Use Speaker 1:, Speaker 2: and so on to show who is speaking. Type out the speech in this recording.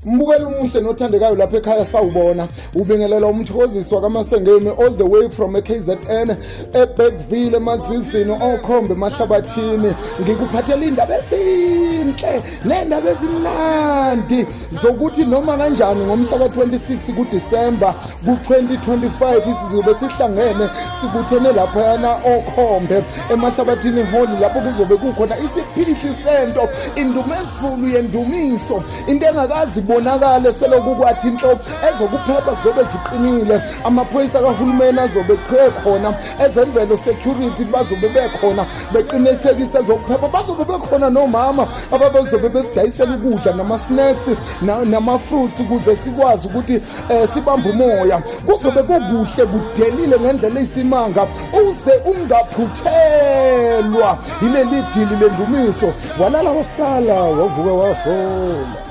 Speaker 1: Mbukeli umuhle nothandekayo lapha ekhaya, sawubona. Ubingelela umthokozisi wakaMasengeni all the way from eKZN, eBergville, emazizini okhombe emahlabathini. Ngikuphathela indaba ezinhle nendaba ezimnandi zokuthi noma kanjani ngomhla ka-26 kuDisemba ku-2025 sizobe sihlangene, sibuthene laphayana okhombe emahlabathini hall, lapho kuzobe kukhona isiphihli sento, indumezulu yendumiso, into engakazi ibonakale seloku kwathi inhloko. Ezokuphepha zizobe ziqinile, amaphoyisa kahulumeni azobe qhe khona, ezemvelo security bazobe bekhona beqinisekisa ezokuphepha, bazobe bekhona nomama ababezobe besidayisela ukudla nama-snacks nama-fruits ukuze sikwazi ukuthi sibambe umoya. Kuzobe kukuhle, kudelile ngendlela eyisimanga, uze ungaphuthelwa yileli dili lendumiso. Walala wasala, wavuka wasola.